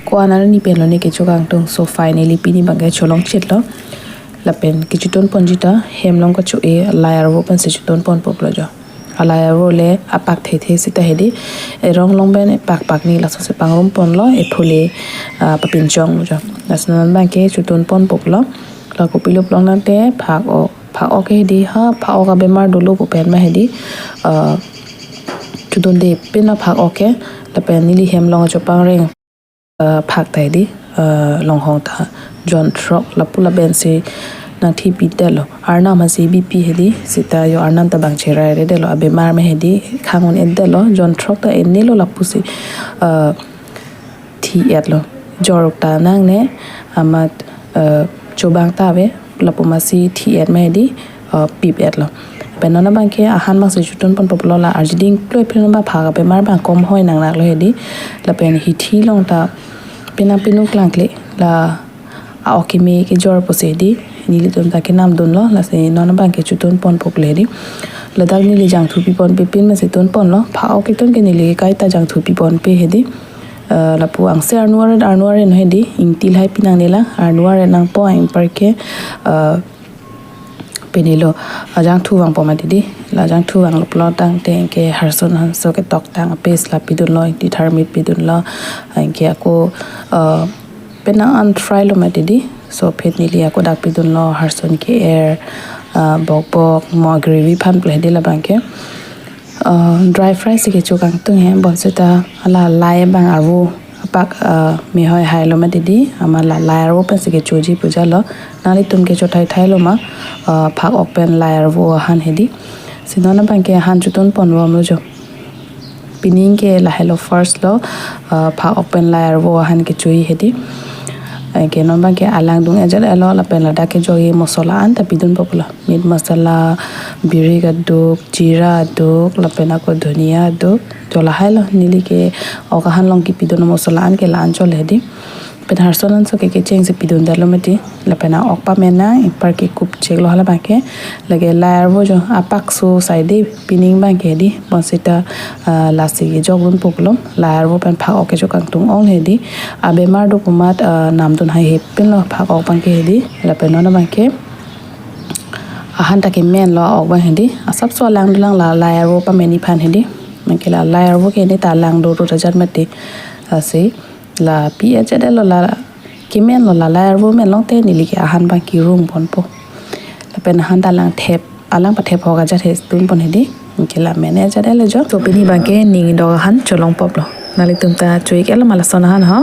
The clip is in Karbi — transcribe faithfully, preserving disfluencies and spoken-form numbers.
Ko-an arni pen lo ne kecho kangtung. So finally pini abangke cholong chitlo. Lapen kechotun ponji ta hem along kacho-e lai arvo pensi chotun ponpo pulo jo. Alai arvo le apak thethe sita hedi, erong along pen epak pak ni laso si pangrum ponlo, ephule, ah, papinchong jo. Laso non abangke chotun ponpo pulo. La kopilo pulo tangte phak ok, phak ok ke hedi ha, phak ok abemar dolo pu pen ma hedi, ah, chotunde pin lo phak ok ke. Lapen neli hem along chopang reng, ah, phak ta hedi, ah, longhong ta jon throk lapu lapen si nangthipidetlo. Arnam hasi bipi hedi, sita jo arnam ta bang cherai redetlo. Abemar ma hedi khang un-edetlo, jon throk ta enelo lapusi, ah, thi-etlo. Jor ta nangne amat, ah, chobang ta ave, lapu masi thi-et ma hedi, ah, pip-etlo. Lapen non abangke ahan abangsi chotun ponpo pulo, la arjiding kloi phli non abang phak abemar abang kom hoi nangnaklo hedi. Lapen hithi along ta penang pinu klangkle, la a-ok keme kejor pusi hedi, nelitum ta kenamdunlo, lasi non abangke chotun ponpo pulo hedi. Ladak neli jangthu pi ponpe pin masi tun ponlo, phak ok ketun ke neli kaita jangthu pi ponpe hedi. Eh, lapu angse arnu aret, arnu aret no hedi, ingti lahai pi nangne lang, arnu aret nangpo anparke, eh, pini lo, ah, jangthu vangpo mati di. La jangthu vanglo pulo tangte anke Harson Hanso ketoktang apes la pidunlo, ingti tharmit pidunlo. Anke ako, ah, penang an fry lo mati di. So phet neli ako dak pidunlo, Harson ke-er, ah, bokbok, mo gravy aphan pulo hedi labangke. Ah, dry fry si kecho kangtung he, bonsita la lai abang arvo apak, ah, mehoi hailo mati di, amat la lai arvo pensi kechoji pu jalo. Nanglitum kecho thaithailo ma, ah, phak ok pen lai arvo ahan hedi. Si non abangke ahan chotun ponbomlo jo. Pining ke lahelo first lo, ah, phak ok pen lai arvo ahan kechoji hedi. Anke non abangke alang dung-et jat-etlo, lapen ladak kejoji mosola an ta pidunpo pulo. Meat masala, biri kaduk, jira aduk, lapen ako dhania aduk. Jo lahailo, neli ke ok ahan along kepidun mosola an ke la-an chole hedi. Pen Harson Hanso ke kechengsi pidundetlo mati. Lapen a-ok pamenang, anparke kup cheklo halabangke. Lake lai arvo jo apak so sai de, pining abangke hedi. Bonsita, ah, lasi kejok dunpo pulo. Lai arvo pen phak ok kecho kangtung ong hedi. Abemar do pu amat, ah, namdun haihe pinlo phak ok abangke hedi. Lapen non abangke ahan ta kemenlo a-ok abang hedi. Asapso alang dolang la lai arvo pameni aphan hedi. Anke la lai arvo ke neta alang do do ta jat mati. Lasi la pi-et jat-etlo, la kemenlo, la lai arvo men longte neli ke ahan abang kerung ponpo. Lapen ahan ta alang thep, alang pathep hok ajat he tun pon hedi. Anke la men-et jat-etlo jo. So pini abangke ning dok ahan cholong poplo. Nanglitum ta cho-ik-etlo ma lason ahan ho.